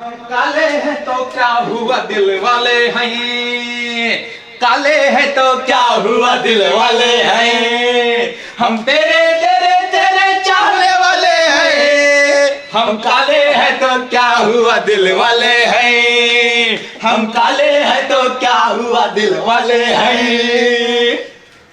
काले हैं तो क्या हुआ, दिल वाले हैं। काले हैं तो क्या हुआ, दिल वाले हैं। हम तेरे तेरे तेरे चाहने वाले हैं। हम काले हैं तो क्या हुआ, दिल वाले हैं। हम काले हैं तो क्या हुआ, दिल वाले हैं।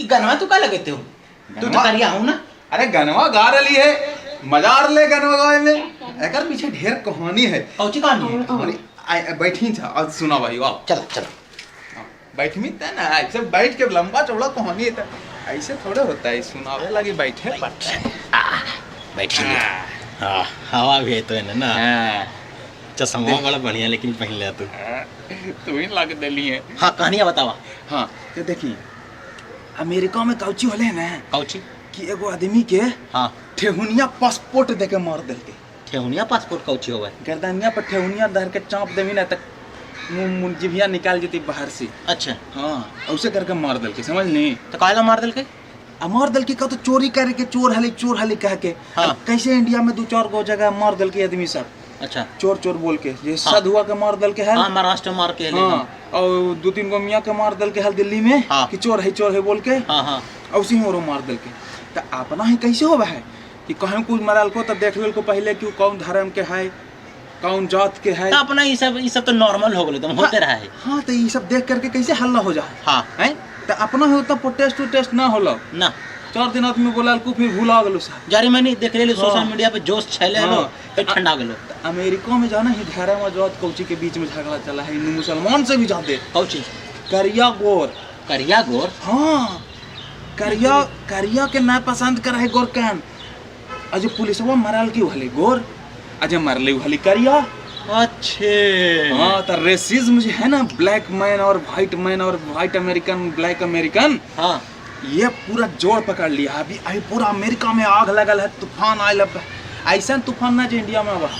ई गनवा तू का लगेते हो? तू तो गनवा? करिया हूं ना। अरे गनवा गा रही है, मजा आ रहा है गनवा गावे में। एकर पीछे ढेर कहानी है। कौची कहानी है? कहानी बैठी था आज सुना भाई, वाह। चलो चलो। बैठमी त ना, ऐसे बैठ के लंबा चौड़ा कहानी है त ऐसे थोड़े होता है, सुनावे लगी बैठे पड़ता है। बैठी। हाँ, हवा भी है तो है ना। हाँ। चश्मा बड़ा बढ़िया लेकिन पहन लिया तू। तू ही लग देली है। हाँ, कहानियां बतावा। हाँ तो देखी, अमेरिका में कौची होले ना कौची? कि एगो आदमी के हाँ। ठेहुनिया पासपोर्ट दे के मार देलके। ठेहुनिया पासपोर्ट कौची होवे? गर्दनिया पर ठेहुनिया धर के चाँप देवी ना तक मुंह मुंह जिभिया निकाल जेती बाहर से। अच्छा। हाँ, उसे करके मार देलके, समझ ली। तो काहे ला मार देलके? आ मार देलके का तो चोरी करे के, चोर हली चोर हली कह के। हाँ। अब कैसे इंडिया में दो चार गो जगह मार देलके आदमी सब। अच्छा। चोर चोर बोल के ये सधुआ के मार देलके है। हाँ, महाराष्ट्र मार के ले। हाँ, और दो तीन गो मियाँ के मार देलके है दिल्ली में। हाँ। कि चोर है बोल के। हाँ हाँ। और उसी और मार देलके। तो अपना ही कैसे होबे है कि कहीं कुछ मरल को तो देख लेल को पहले कि उ कौन धर्म के है, कौन जात के है। तो अपना ये सब तो नॉर्मल हो गेलो, एकदम होते रहा है। हाँ, तो ये सब देख करके कैसे हल्ला हो जाए। हाँ। हैं, तो अपना ही उतना प्रोटेस्ट उटेस्ट ना होला ना। चार दिन आदमी बोलाल को फिर भुला गेलो साहब। जारी मैंने देख ले सोशल हाँ। मीडिया पे जोश छैले लो। हाँ। फिर ठंडा गेलो। तो अमेरिका में जाना ही धारा में जात कौची के बीच में झगड़ा चला है हिंदू मुसलमान से भी ज्यादा। कौची? करिया गोर। करिया गोर? हाँ, करिया करिया के ना पसंद कर है गोर कान। अजय पुलिसवा मरल की हले गोर, अजय मरले हले करिया। अच्छे। हाँ, तो रेसिज्म जो है ना, ब्लैक मैन और व्हाइट मैन और व्हाइट अमेरिकन ब्लैक अमेरिकन, हाँ, ये पूरा जोड़ पकड़ लिया। अभी अभी पूरा अमेरिका में आग लगल है, तूफान आयल है। ऐसा तूफान ना जो इंडिया में आवा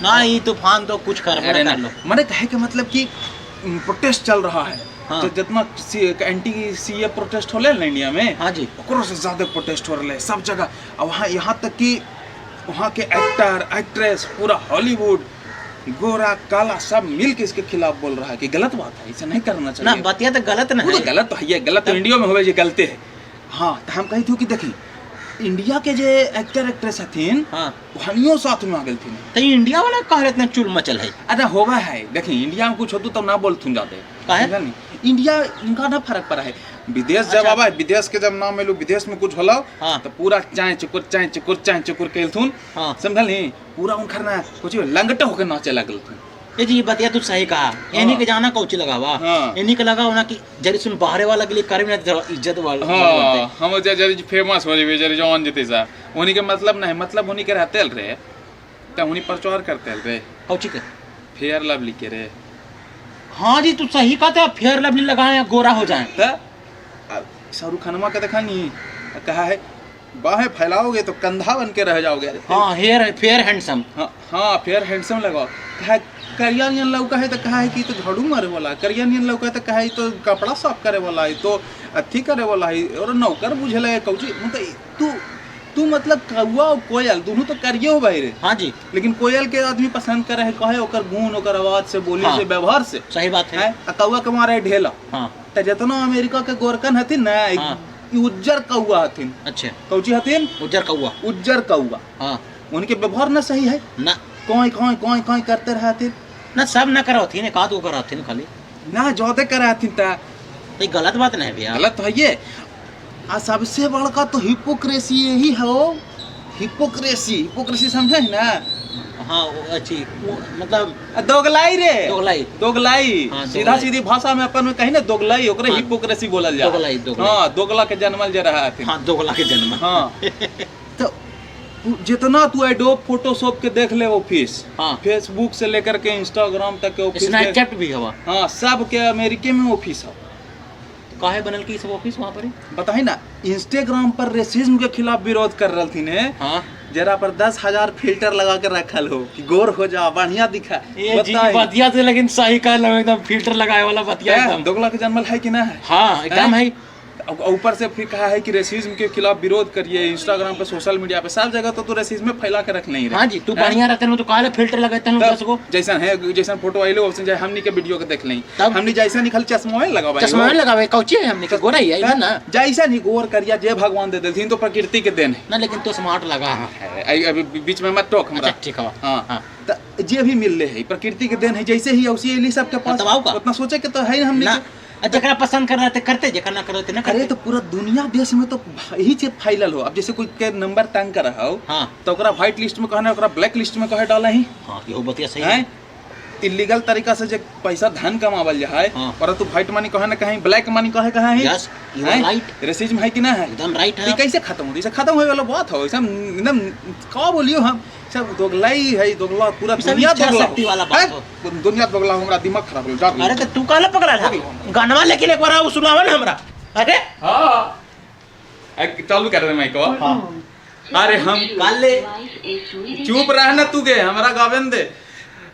ना, ये तूफान तो कुछ कर अरे ना कर लो। मैंने कहे के मतलब कि प्रोटेस्ट चल रहा है। हाँ। तो जितना एंटी सी ए प्रोटेस्ट होले ना इंडिया में, हाँ जी, ओकरो से ज्यादा प्रोटेस्ट हो रहा है सब जगह। और वहाँ यहाँ तक कि वहाँ के एक्टर एक्ट्रेस पूरा हॉलीवुड गोरा काला सब मिल के इसके खिलाफ बोल रहा है कि गलत बात है, इसे नहीं करना ना चाहिए। बतिया तो गलत ना वो तो है। गलत तो है, गलत तो इंडिया में होवे जे गलते है। हाँ, तो हम कही थी कि देखी इंडिया के जे एक्टर एक्ट्रेस हथिन, हाँ, वहनियो साथ में आ गेलथिन। तो इंडिया वाला कह इतना चूल मचल है। अरे होवा है, देखी इंडिया में कुछ होतु तब ना बोलथुन जाते। काहे? समझल? इंडिया उनका ना फर्क पड़ा है। विदेश जब अच्छा। आवा, विदेश के जब नाम मिलू, विदेश में कुछ होला हाँ। तो पूरा चाय चुकुर चाय चुकुर केलथुन। हाँ। समझल नहीं, पूरा उनखर ना कुछ लंगटे होके नाचे लगलथुन। ये जी बतिया तू सही कहा। इन्हीं के जाना कौची लगावा। हाँ। इन्हीं के लगा होना कि जरी सुन बाहरे वाला के लिए करे ना जरा इज्जत वाला। हाँ, हम जे जरी फेमस हो जेबे, जरी जवान जेते साहब, उन्हीं के मतलब नहीं, मतलब उन्हीं के रहते रे त उन्हीं प्रचार करते रे। कौची के? फेयर लवली के रे। हाँ जी, तू सही कहते हो, फेयर लवली लगाए या गोरा हो जाए। त अब शाहरुख खानमा के देखा नहीं, कहा है बाहें फैलाओगे तो कंधा बन के रह जाओगे। हाँ, हेयर फेयर हैंडसम। हाँ हाँ, फेयर हैंडसम लगाओ। कहा करिया नियन लौका है तो कहा है कि तो झाड़ू मारे वाला, करिया नियन लौका है तो कहा है तो कपड़ा साफ करे वाला है, तो अथी करे वाला है और नौकर बुझे लगे कौची। मतलब तू तू मतलब कौआ और कोयल दोनों तो करिए हो भाई रे। हाँ जी। लेकिन कोयल के आदमी पसंद करे है, कहे ओकर गुण ओकर आवाज से बोली हाँ। से व्यवहार से। सही बात है। है आ कौआ के मारे ढेला। हाँ। तो जितना अमेरिका के गोरकन हथिन ना, हाँ। ई उज्जर कौआ हथिन। अच्छा। कौची हथिन? उज्जर कौआ। उज्जर कौआ। हाँ। उनके व्यवहार ना सही है ना। कोई कोई कोई कोई करते रहते ना, सब ना करावथिन, एक आध गो करावथिन खाली ना ज्यादा कराथिन ता। तो ये गलत बात नहीं है भैया। गलत तो है ये। आ सबसे बड़का तो हिपोक्रेसी यही है। हिपोक्रेसी, हिपोक्रेसी समझे है ना? हाँ, वो अच्छी वो मतलब आ, दोगलाई रे। दोगलाई। दोगलाई। हाँ, सीधा दोगलाई। सीधी भाषा में अपन में कही ना दोगलाई, ओकरे हाँ। हिपोक्रेसी बोलल जा। दोगलाई, दोगलाई। हाँ, दोगला के जन्मल जे रहा हथिन। हाँ, दोगला के जन्म। हाँ, तो जितना तू एडोब फोटोशॉप के देख ले ऑफिस, हाँ। फेसबुक से लेकर के इंस्टाग्राम तक के ऑफिस स्नैपचैट भी हवा। हाँ, सब के अमेरिके में ऑफिस है। तो काहे बनल की सब ऑफिस वहाँ पर ही? बताही ना, इंस्टाग्राम पर रेसिज्म के खिलाफ विरोध कर रही थी ने। हाँ। जरा पर 10,000 फिल्टर लगा के रखल हो कि गोर हो जा बढ़िया दिखा। ये जी बताही। बतिया से लेकिन सही कहल एकदम फिल्टर लगाए वाला बतिया क्या एकदम। दोगला के जन्मल है कि ना है? हाँ, एकदम है। ऊपर से फिर कहा है कि रेसिज्म के खिलाफ विरोध करिए, इंस्टाग्राम पे, सोशल मीडिया पे, सब जगह तो तू रेसिज्म फैला के रख नहीं रहे। हाँ जी, तू बढ़िया रहते हो तो काहे फिल्टर लगाते हो 10 गो? जैसा है, जैसा फोटो आइलो वैसे जाए हमनी के वीडियो के देख लें। तब? हमनी जैसा नहीं खाली चश्मा में लगावे, चश्मा में लगावे कौची है हमनी के गोरा ही है इधर ना। जैसा नहीं गोर करिया जे भगवान दे देलथिन तो प्रकृति के देन है। ना लेकिन तो स्मार्ट लगा है। अभी बीच में मत टोक हमरा। अच्छा ठीक है। हाँ। हाँ। त जे भी मिलले है प्रकृति के देन है, जैसे ही औसी एली सबके पास। तब आऊ का? उतना सोचे के तो है हमनी ना के। जकरा पसंद कर रहा करते, जकरा ना करते ना अरे करते। तो पूरा दुनिया देश में तो यही चीज फैलल हो। अब जैसे कोई के नंबर तंग कर रहा हो, हाँ। तो ओकरा व्हाइट लिस्ट में कहना, ओकरा ब्लैक लिस्ट में कहे डाला ही। हाँ, इहो बतिया सही हैं है। इलीगल तरीका से जे पैसा धन कमावल जाए, हाँ। और तू व्हाइट मनी कहे ना कहीं, ब्लैक मनी कहे कहे ही। यस, you आर हैं? राइट। रेसिज्म है कि ना है? एकदम राइट ये है। कैसे खत्म होती? इसे खत्म होए वाला बात हो, एकदम का बोलियो हम सब दोगलाई है, दोगला पूरा सब दुनिया इच्छा दोगला शक्ति वाला बात हैं? दुनिया दोगला, हमरा दिमाग खराब हो जा। अरे तो तू काला पकड़ा था गानवा लेके एक बार आओ सुनावा ना हमरा। अरे हां चालू कर दे माइक। हां अरे हम काले चुप रहना तू गे, हमरा गावेन दे।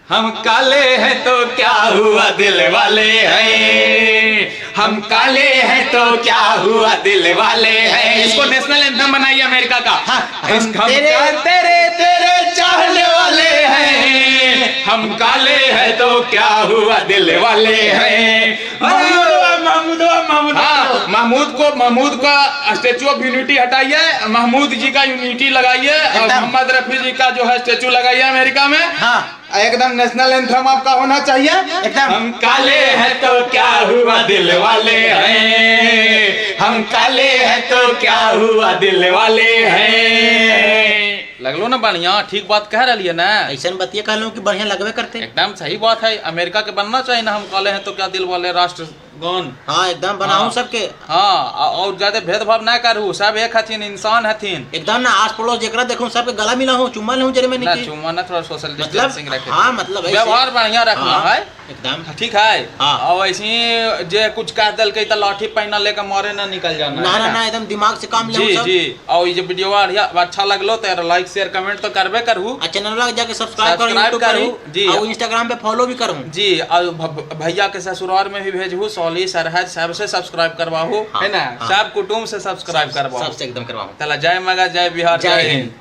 हम काले हैं तो क्या हुआ दिल वाले हैं, हम काले हैं तो क्या हुआ दिल वाले हैं। इसको नेशनल एंथम बनाइए अमेरिका का। हाँ, हम तेरे तेरे तेरे चाहने वाले हैं, हम काले हैं तो क्या हुआ दिल वाले हैं। महमूद महमूद। हाँ, महमूद को, महमूद का स्टेचू ऑफ यूनिटी हटाइए, महमूद जी का यूनिटी लगाइए, और मोहम्मद रफी जी का जो है स्टेचू लगाइए अमेरिका में। हाँ। एकदम नेशनल एंथम आपका होना चाहिए एकदम। हम काले हैं तो क्या हुआ दिल वाले हैं, हम काले हैं तो क्या हुआ दिल वाले हैं। लगलो ना बढ़िया, ठीक बात कह रही है ना? ऐसा बतिया कहलो कि बढ़िया लगबे करते। एकदम सही बात है, अमेरिका के बनना चाहिए ना, हम काले हैं तो क्या दिल वाले राष्ट्रगान। हाँ एकदम बनाऊ हाँ। सबके। हाँ, और ज्यादा भेदभाव ना करू, सब एक हथिन, इंसान हथिन। एकदम ना आस पड़ोस जेकरा देखो सबके गला मिलाऊं, चुम्मा लेऊं जरे में ना निकी। चुम्मा ना, थोड़ा सोशल मतलब डिस्टेंसिंग रखे। हाँ मतलब ऐसे। व्यवहार बढ़िया रखना हाँ, है। एकदम ठीक है। हाँ। और ऐसे ही जे कुछ कह दल के तो लाठी पहना लेके मारे ना निकल जाना। ना है ना ना एकदम दिमाग से काम लेऊं जी सब। जी। और ये जो वीडियो अच्छा लगलो तो लाइक शेयर कमेंट तो करबे करहु, आ चैनल ला जाके सब्सक्राइब करू, सब्सक्राइब यूट्यूब पर करू, जी। और इंस्टाग्राम पे फॉलो भी करूं। जी। और भैया के ससुराल में भी भेजहु, सौली सरहद सबसे सब्सक्राइब करवाहु, हाँ, है ना? हाँ। सब कुटुंब से सब्सक्राइब करवाहु, सबसे एकदम करवाऊं। तला जय मगा, जय बिहार, जय जय हिंद। हिंद।